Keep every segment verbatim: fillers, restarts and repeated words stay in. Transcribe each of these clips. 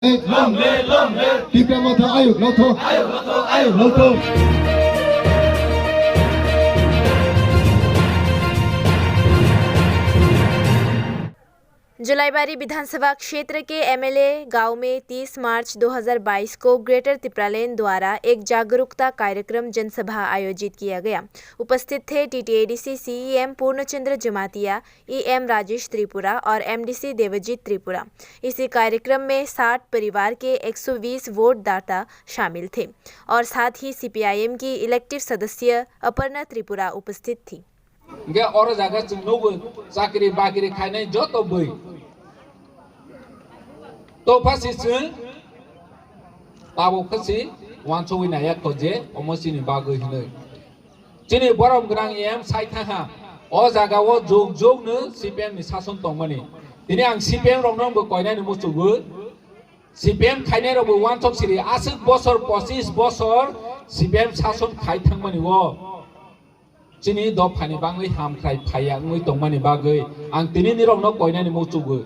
Long live, long live. Tipra Motha ayuk lotho. Ayuk lotho, ayuk lotho. जुलाईबारी विधानसभा क्षेत्र के एमएलए गांव में तीस मार्च दो हज़ार बाईस को ग्रेटर तिप्रालैंड द्वारा एक जागरूकता कार्यक्रम जनसभा आयोजित किया गया। उपस्थित थे टीटीएडीसी सीईएम पूर्णचंद्र जमातिया, ईएम राजेश त्रिपुरा और एमडीसी देवजीत त्रिपुरा। इसी कार्यक्रम में साठ परिवार के एक सौ बीस वोटदाता शामिल थे और साथ ही सीपीआईएम की इलेक्टिव सदस्य अपर्णा त्रिपुरा उपस्थित थी। Hingke oro jaga chwng nugo chakri bakri khainai joto bwi. To phasi chwng tabuk khe si uansugwi naiya kho je omo chini bagwi hwnwi. Chini borom gwnang em sai thangha. O jaga o jug jug no C P M ni sason tongmani. Tini ang C P M rok no bo koinani muchugwi. C P M khainai rok bo uansuk siri aswk bosor pochis bosor C P M sason khai thangmani o. Chini dophani bagwi hamkrai phaiya wngwi tongmani bagwi ang tini nirokno koinani muchugwi.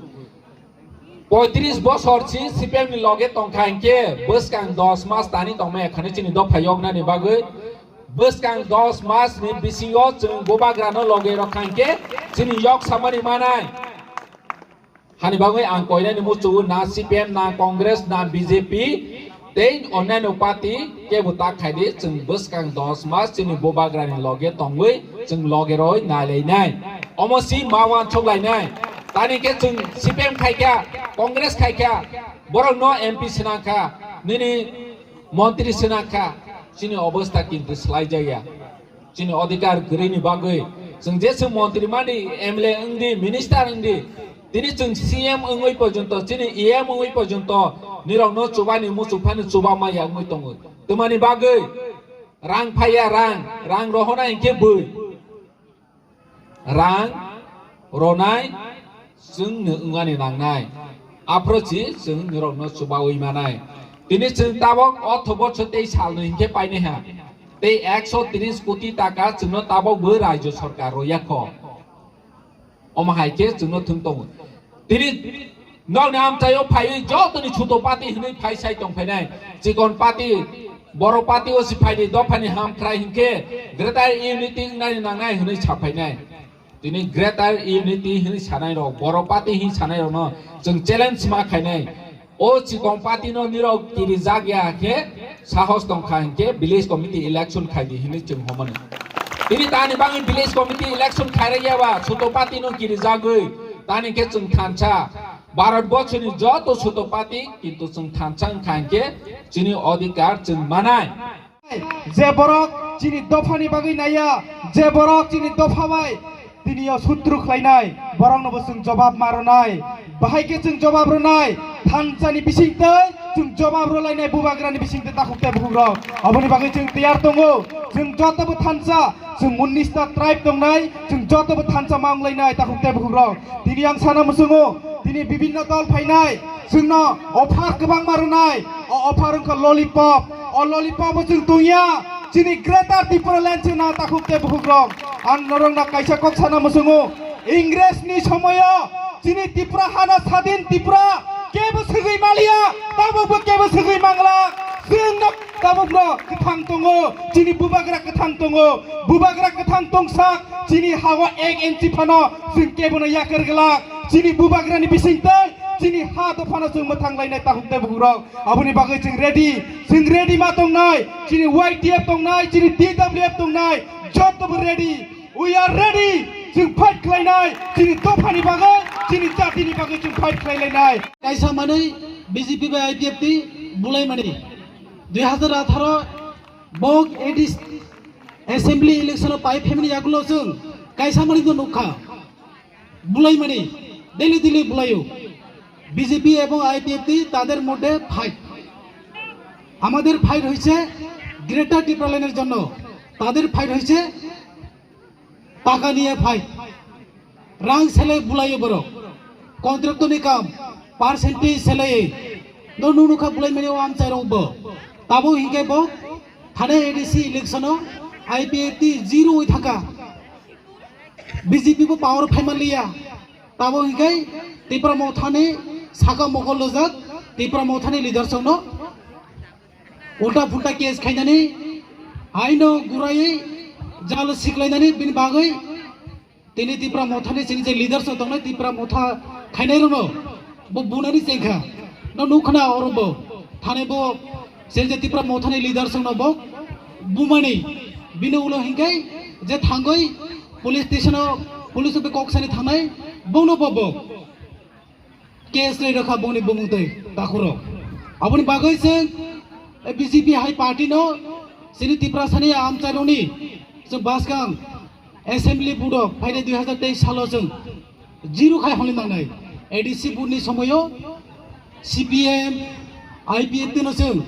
Poitris bosor si C P M ni loge tongkha hinkhe bwskang dos mas tani tongmaya khani chini dopha yoknani bagwi bwskang dos mas ni bisingo chwng bubagrano loge rokha hinkhe chini yok samani manai. Hani bagwi ang koinani muchungo na C P M, na Congress, na B J P, tei onnaino party kebo ta khaidi, chwng bwskang dos mas chini bubagrani loge tongwi chwng loge roi nailainai. Omo si ma uansuk lainai. Tani khe chwng C P M khaikha, Congress khaikha, borokno M P swnangkha, nini montri swnangkha, chini obostha kintu swlaijakya. Chini odhikar kwrwini bagwi chwng jesa montri mani, M L A wngdi, minister wngdi, tini chwng C M wngwi porjonto, chini E M wngwi porjonto nirokno chubani muchuk phano chuba maya wngwi tongo. Twmani bagwi rang phaiya, rang, rang rohona hinkhe bwi rang ronai chwngno wngmani nangnai. Aphuru si chwng norokno chubaui manai. Tini chwng tabok o thobo chwng tei salno hinkhe painaiha. Tei ekso tris koti taka chwngno tabok bo rajyo sarkar royakho. Omo hai khe chwngno thwng tongo. Tini nokni amchaio phaiwi jotoni chuto party hwnwi phai sai tongphainai. Chikon party, boro party o si phaidi dophani hamkrai hinkhe greater unity wngnani nangnai hwnwi saphainai. Tini greater unity hwnwi sanai rok, boro party hwnwi sanai rokno chwng challenge ma khainai. O chikon party no nirok kirijak ya khe sahos tongkha hinkhe village committee election khaidi hwnwi chwng homani. Tini tani bagwi village committee election khairaya ba chuto party no kirijagwi tani khe chwng thansa. Bharat borsoni joto chuto party kintu chwng thansa wngkha hinkhe chini odhikar chwng manai. Je borok chini dophani bagwi naiya, je borok chini dopha bai tini o sutru khlainai, borokno bo chwng jobab ma rwnai. Bahai khe chwng jobab rwnai, thansani bisingtwi chwng jobab rwlainai bubagrani bisingtwi takhuk tei bukhukrok. Aboni bagwi chwng tiyar tongo, chwng joto bo thansa, chwng unnish ta tribe tongnai, chwng joto bo thansa ma wnglainai takhuk tei bukhukrok. Tini ang sana muchungo, tini bibinno dol phainai, chwngno offer kwbangma rwnai, o offer wngkha lollipop, o lollipop bo chwng tongya, chini Greater Tipraland chwngno takhuk tei bukhukrok. Ang norokno kaisa kok sana muchungo, Ingresni somoyo chini Tripura hano sadin Tripura kebo swgwi maliya, tabukbo kebo swgwi mangla, chwngno tabukno kwthang tongo, chini bubagra kwthang tongo, bubagra kwthang tongsak, chini hago ek inchi phano chwng kebono yakar glak, chini bubagrani bisingtwi chini ha dophano chwng mwthang lainai takhuk tei bukhukrok. Aboni bagwi chwng ready, chwng ready ma tongnai, chini Y T F tongnai, chini T W F tongnai, joto bo ready, we are ready, chwng fight khlainai, chini dophani bagwi, chini jatini bagwi chwng fight khlailainai. Kaisa manwi B J P bai I P F T bulaimani. Dui hazar atharo bok A D C assembly election o pai phaimani yagulo chwng kaisa manwi no nukha. Bulaimani, daily daily bulaio. B J P এবং I P F T তাদের মধ্যে ফাইট। আমাদের ফাইট হয়েছে গ্রেটার টিপ্রাল্যান্ডের জন্য, তাদের ফাইট হয়েছে টাকা নিয়ে fight. Rang sele bulaio borok, contractor ni kam, percentage sele no nunu kha bulaimani o amchai rok bo. Tabo hinkhe bo thane A D C election o I P F T zero oi thaka. B J P bo power phai manliya. Tabo hinkhe Tipra Mothani saka mokol lojak, Tipra Mothani leaders no ulta phulta case khainani, aino guraiwi jalo siklainani bini bagwi tini Tipra Mothani chini je leaders no tongnai Tipra Motha khainai rokno bo bunani chengkha. No nukhna oro bo thani bo chini je Tipra Mothani leaders no bo bumani bini ulo hinkai je thangoi police station o police o kok sani thangnai bono bo bo case lai rokha bongni bumung tei takhurok. Aboni bagwi chwng B J P hai party no chini Tiprasani amchairokni chwng baskang assembly budok phainai dui hazar teis salo chwng zero khai hwnwi nangnai. A D C budni somoyo C P M, I P F T no chwng